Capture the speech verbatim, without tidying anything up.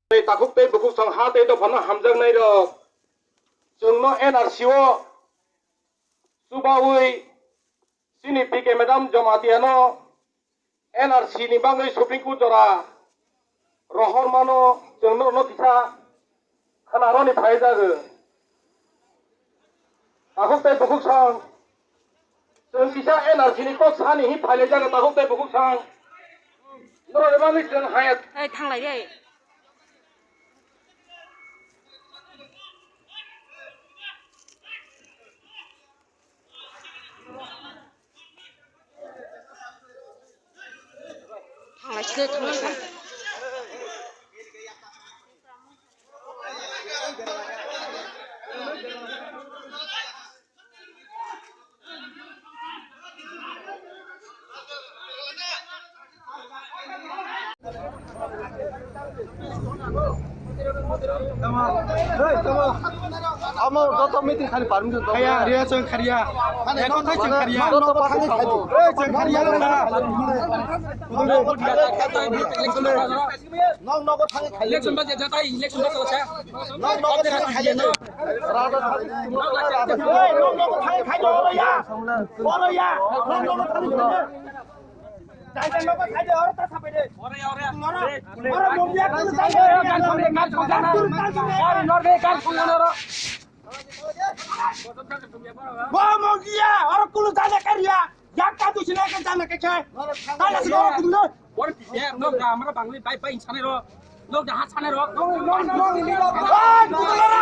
Tei takhuk tei bukhuk song ha tei dophano hamjaknai rok, chwngno N R C o chubaui chini P K madam Jamatia no N R C ni bagwi Supreme Court jora rohor mano, chwng norokno kisa khwnaroni phai jago. Takhuk tei bukhuk song. Chwng kisa N R C ni kok sani hi phailai jago takhuk tei bukhuk song. Norok ni bagwi chwng haya. Ei, thanglai de. Thanglai se, thanglai se. Amo joto meeting khani permission tong. Khaya, riya chwng khariya. Ekho thai chwng khariya. Joto party tong. Ei, chwng khariya wngkha. Nok nogo thangwi khaiya. Election ba jata, election ba jata. Nok nogo thangwi khaiya. Ei, nok nogo thangwi khaiya, oro ya. Oro ya. Nok nogo thangwi khaiya. Jai jai nogo thangwi oro ta sabai de. Oro ya, oro ya. Oro, oro mobia kunu thangwi. Gan thangwi, gan thangwi. Gari norbe gan thangwi oro. Bo mobia, oro kunu jana kariya. Yak ka tu sila ke jana ke khe. Tala si oro kunu. Oro pise, nok da amra bangwi bai bai insane ro. Nok da ha sane ro. Nok, nok, nok, nok. Oi, kunu lara.